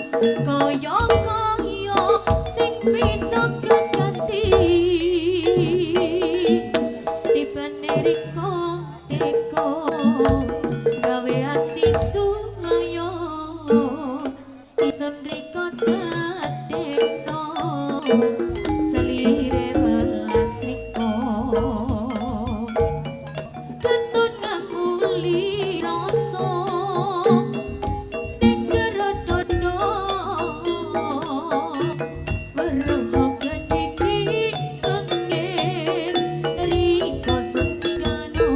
Kaya kaya sing bisa keganti tibane riko teko gawe ati sulaya isun riko dadekno selire welas riko ketut ngemuli rasa ning jero dodo weruh gedhe pengen riko sentingano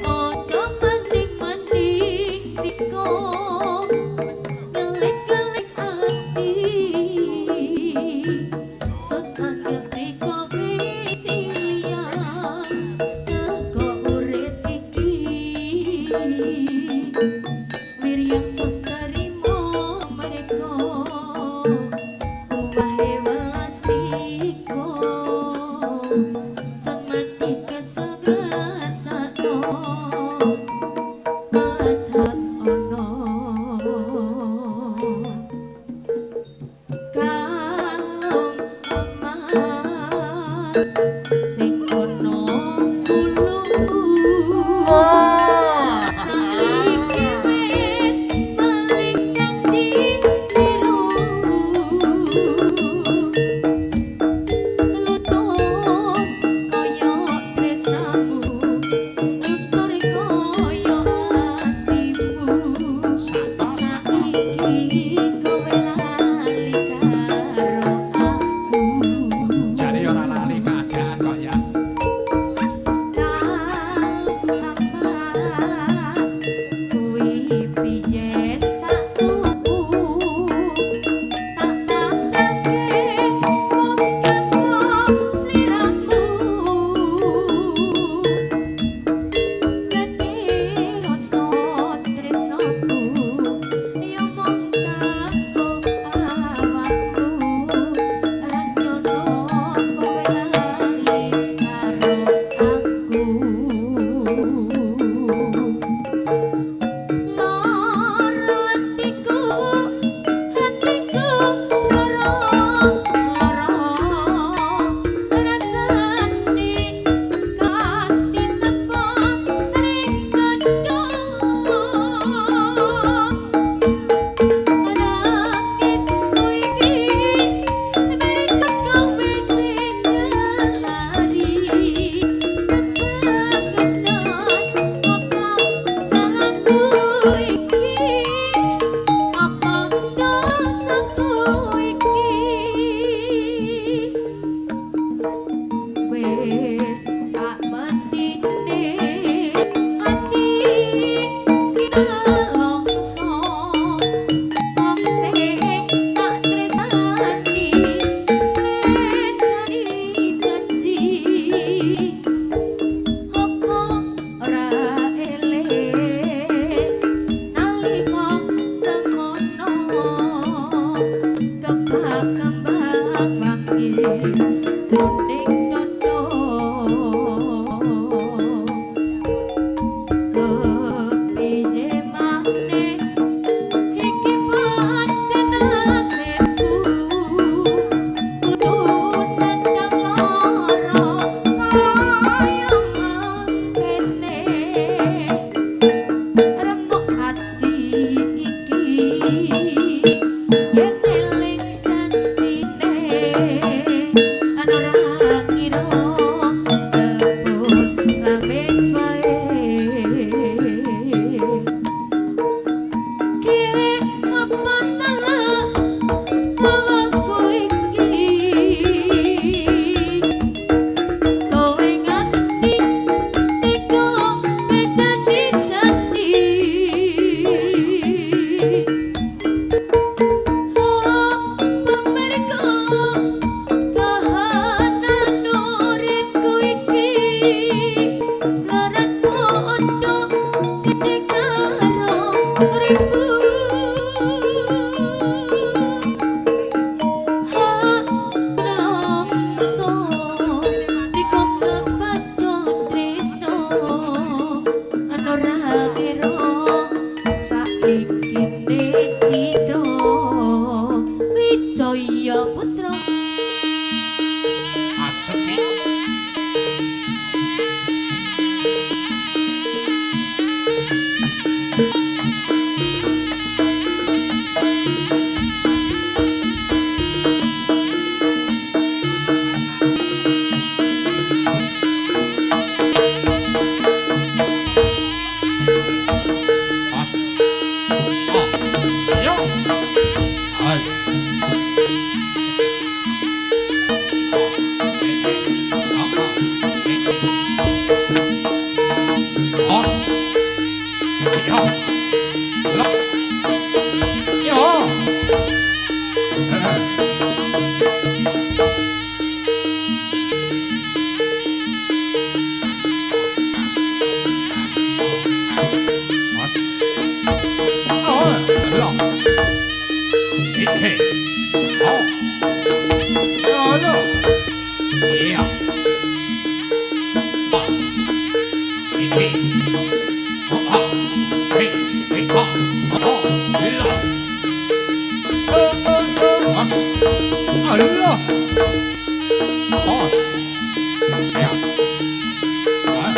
ojo mending-mending riko ngelek-ngelek ati sun anggep riko wis ilang teko urip iki wiryang sun tarimo mereka omahe welas riko sun mati kesengrasakno welas hak ono kalung emas sing ono kulungku saiki wis maling dadi biru lutut kaya tresnamu luntur kaya atimu saiki kowe lali karo aku. Jare ora lali keadaan kok ya. Kalung emas kuwi biyen tak tuku tak pasake mung kanggo sliramu gedhe rasa tresnaku ya mung kanggo awakmu ra nyono kowe lali karo aku. Lara atiku, atiku lara, lara rasane kanthi tebos ring dodo nangisku iki mereka kowe sing jelari kebangetan apa salahku iki apa dosaku iki wis sak mestine ati nelongso wong sing tak tresnani mencari janji apa ora eling nalika semono kembang-kembang wangi jroning dodo kepiye maneh iki pancen nasibku kudu nandang lara kaya mangkene remuk ati iki yen eling janjine ora ngira jebul lamis wae. Ki apa salah awakku iki kowe nganti teka mlecani janji apa mereka kahanan uripku iki larat podo siji karo uripku. He. Oh. Lho. Iya. Oh. He. Oh. Oh. He. He. Oh. Oh. Iya. Mas. Allah. Oh. Ayo. Ah.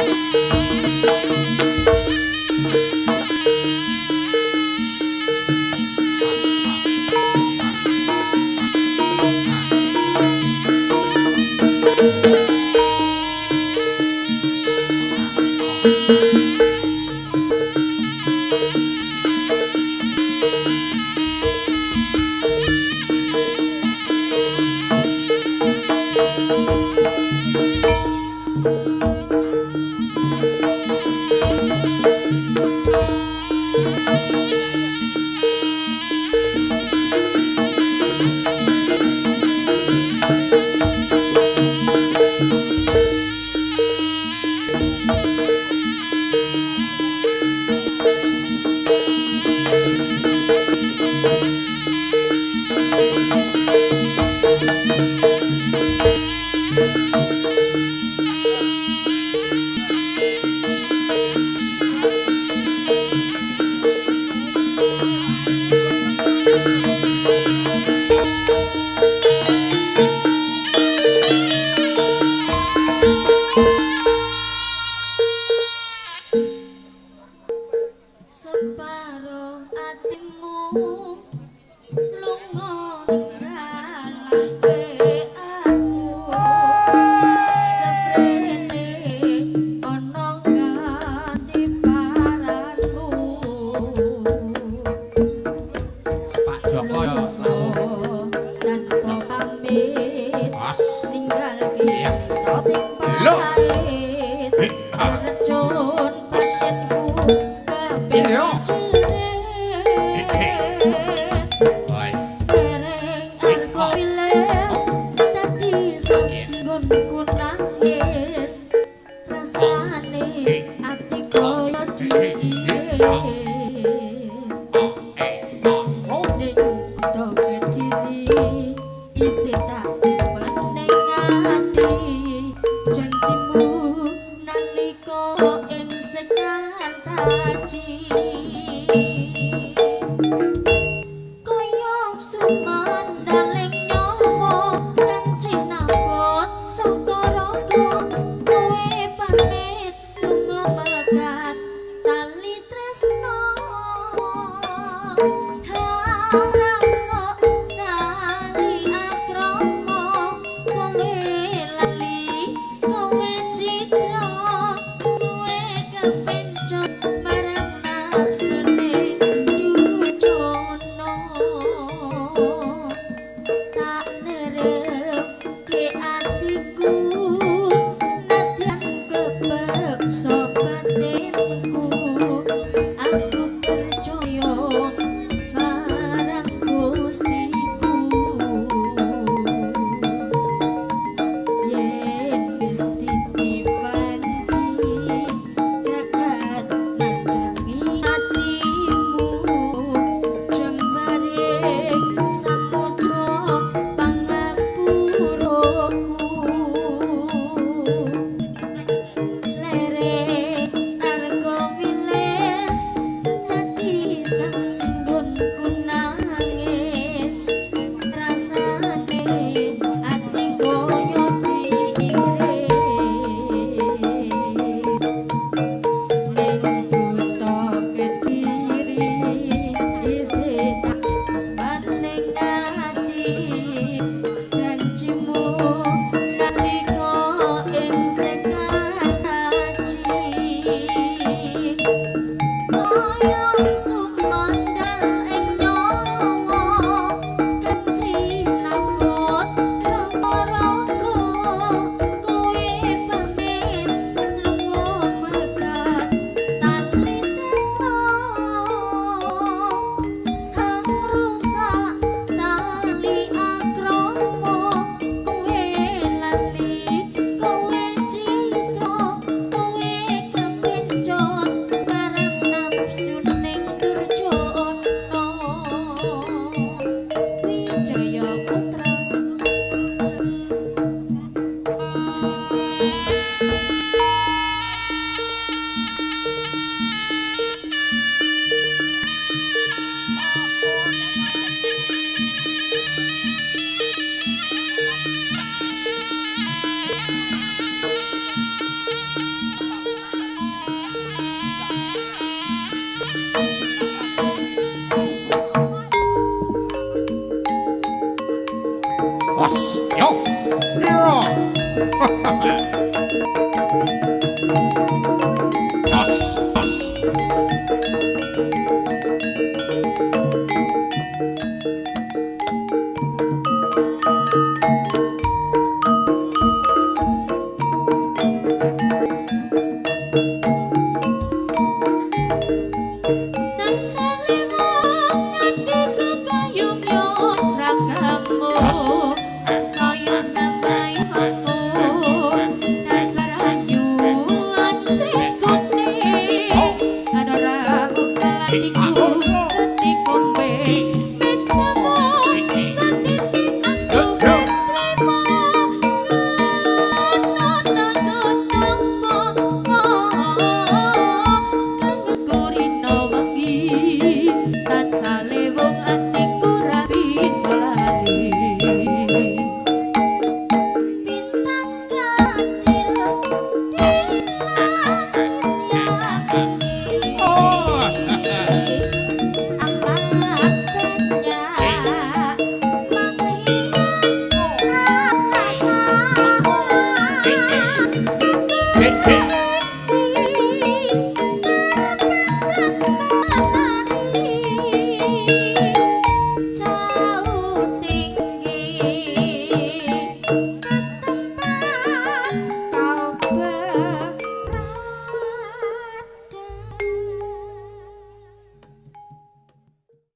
Separo atimu lunga ninggalake aku seprene ana ganti paranmu. Pak Joko ya lawuh. Tanpa pamit Mas. ninggalke Iya. cerita sing Lho. pahit. He. Ah. Racun pasitku kabeh Iya. jerit. Oi. Dereng arko wiles dadi saksi nggonku nangis. Rasane ati koyo diiris. Oh, eh, oh, oh. Ning kutha Kediri isih tak simpen ning ati janjimu nalika ing sekantaji.